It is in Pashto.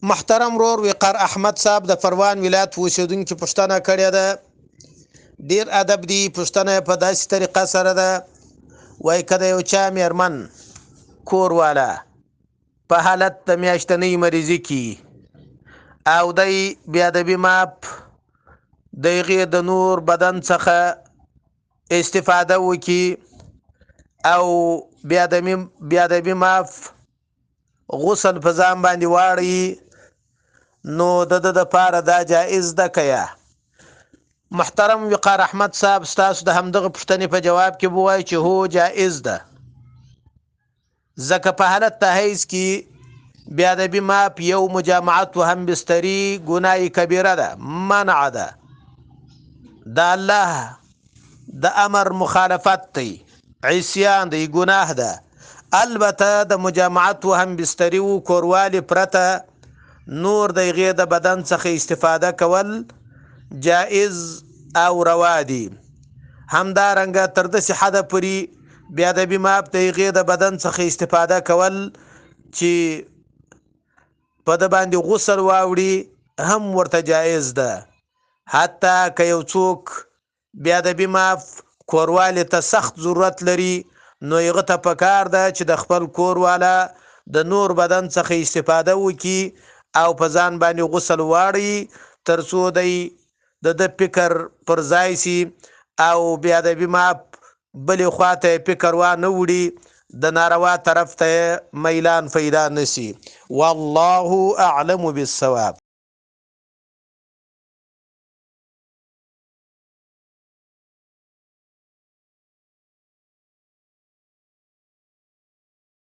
محترم ورور وقار احمد صاحب د پروان ولایت اوسېدونکي پوښتنه کړې ده. ډیر ادب دی، پوښتنه یې په داسې طریقه سره ده، وایي که د یو چا میرمن کور والا په حالت د میاشتنۍ مریضي کې او دی بیا د معاف د هغې د نور بدن څخه استفاده وکړي او بیا د معاف غسل په ځان باندې واړوي، نو د ده دپاره دا جایز ده که یا؟ محترم وقار احمد صاحب، ستاسو د همدغه پوښتنې په جواب کې به وایي چې هو، جایز ده، ځکه په حالت د حیض کې بیا د معاف یو مجامعت و هم بستری ګناه کبیره ده، منع ده، د الله د امر مخالفت دی، عصیان دی، ګناه ده. البته د مجامعت و هم بستری و کوروالي پرته نور د هغې د بدن څخه استفاده کول جائز او روا دي. همدارنګه تر داسې حده پورې بیا د معاف د هغې د بدن څخه استفاده کول چې په ده باندې غسل واوړي هم ورته جایز ده. حتی که یو څوک بیا د معاف کوروالي ته سخت ضرورت لري، نو هغه ته پکار ده چې د خپل کور والا د نور بدن څخه استفاده وکړي او په ځان باندې غسل واړي، تر څو دی د ده فکر پر ځای سي او بیا د معاف بلې خوا ته یې فکر وا نه وړي، د ناروا طرف ته یې میلان پیدا نه سي. والله اعلم بالصواب.